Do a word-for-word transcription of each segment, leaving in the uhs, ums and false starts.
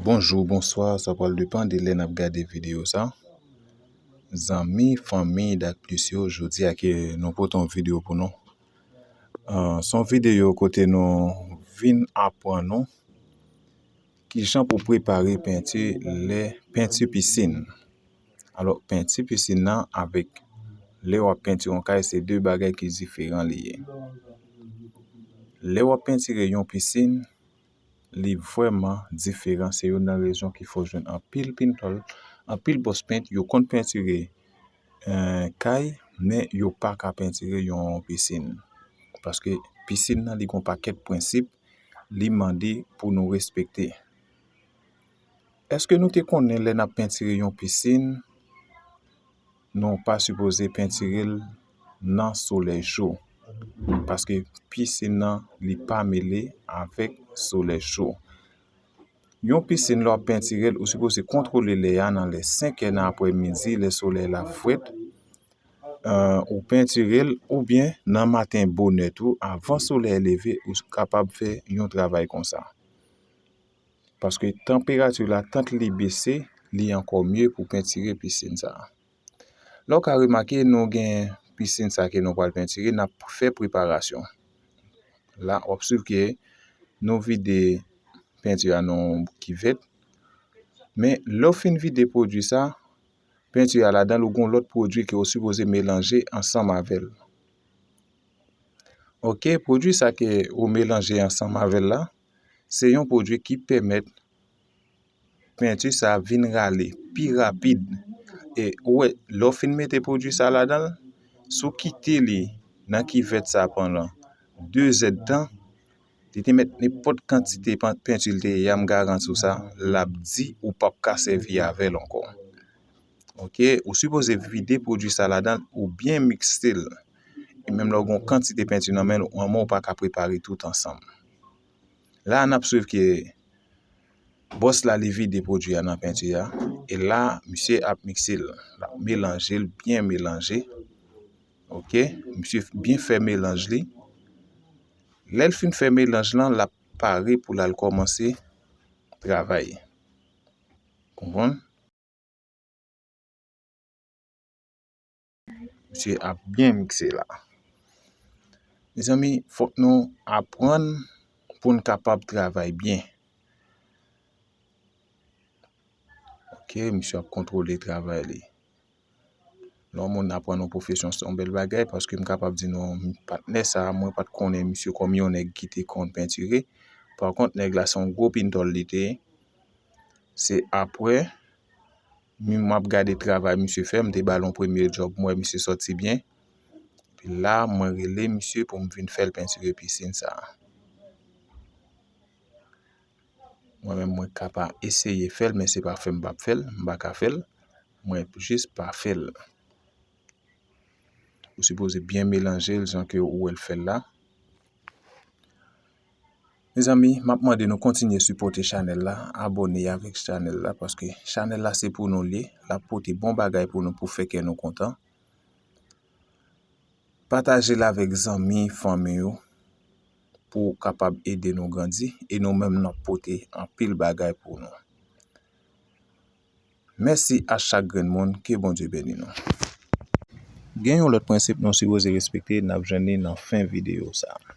Bonjou, bonswa, sa pral depann de lè n ap gade videyo sa. Zanmi, fanmi, dak plis yo, jodi a ke nou pote yon videyo pou nou. Ah, se yon videyo kote nou vin aprann nou kijan pou prepare penti lè penti pisin. Alò, penti pisin nan avèk lè w ap pentire yon kay, se de bagay ki diferan li ye. Lè w ap pentire yon pisin, li vrèman diferan. Se youn nan rezon ki fè w jwenn anpil pintòl, anpil bòs pent, yo konn pentire, eh, kay, men yo pa ka pentire yon pisin. Paske pisin nan, li gon pakèt prensip, li mande pou nou respekte. Èske nou te konnen lè n ap pentire yon pisin, nou pa sipoze pentire l nan solèy cho? Paske pisin nan, li pa mele avèk solèy cho. Yon pisin, lè w ap pentire l, ou sipoze kontwole lè a nan lè senk è nan aprèmidi, lè solèy la frèt, eh, ou pentire l, oubyen nan maten bonè tou, avan solèy leve, ou kapab fè yon travay konsa. Paske tanperati la, tant li bese, li ankò mye pou pentire pisin sa a. La, w ka remake, nou gen pisin sa ke nou pral pentire, n ap fè preparasyon. La, w ap swiv ke nou vide penti a nan yon kivèt. Men, lè w fin vide pwodui sa, penti a ladan l, ou gen yon lòt pwodui ke w sipoze melanje ansanm avè l. Oke, pwodui sa ke ou melanje ansanm avè l la, se yon pwodui ki pèmèt penti sa vin rale pi rapid. E ou wè, lè w fin mete pwodui sa ladan l, si w kite li nan kivèt sa pandan de zèdtan, li te mèt nenpòt kantite pan-, penti l te ye a, m garanti w sa, l ap di ou p ap ka sèvi avè l ankò. Oke, ou sipoze vide pwodui sa ladan l, ou byen mikse l. E menm lè w gen yon kantite penti nan men l, anmè w pa ka prepare tout ansanm. La, n ap swiv ke bòs la, li vide pwodui a nan penti a. E la, misye ap mikse l. L ap melanje l, byen melanje. Oke, misye byen fè melanj li. Lè l fin fè melanj lan, l ap pare pou l al kòmanse travay. Konprann? Misye ap byen mikse la. Mezanmi, fòk nou aprann pou n kapab travay byen. Oke, misye ap kontwole travay li. Lè yon moun aprann yon pwofesyon, se yon bèl bagay, paske m kapab di nou, patnè sa a, mwen pa t konnen misye kòm yon nèg ki te konn pentire. Pa kont, nèg la, se yon gwo pintòl li te ye. Se apre, m ap gade travay misye fè, m te ba l yon premye djòb, m wè misye sòti byen. Epi la, mwen rele misye pou m vin fè l pentire pisin sa a. Mwen menm, mwen ka pa eseye fè l, men se pa fè m p ap fè l, m pa ka fè l. Mwen jis pa fè l. Ou sipoze byen melanje l jan ke ou wè l fè l la. Mezanmi, m ap mande nou kontinye sipòte chanèl la, abòne avèk chanèl la, paske chanèl la se pou nou l ye, l ap pote bon bagay pou nou, pou fè kè nou kontan. Pataje l avèk zanmi, fanmi yo, pou w kapab ede nou grandi, e nou menm n ap pote anpil bagay pou nou. Mèsi a chak grenn moun, ke Bondye beni nou. Gen yon lòt prensip nou sipoze respekte, n ap jwenn li nan fen videyo sa a.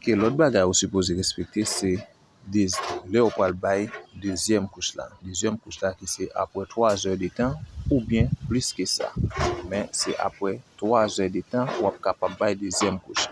Oke, lòt bagay ou sipoze respekte, se dez- lè ou pral bay dezyèm kouch la. Dezyèm kouch la ki se apre twa zè de tan oubyen plis ke sa. Men se apre twa zè de tan w ap kapab bay dezyèm kouch.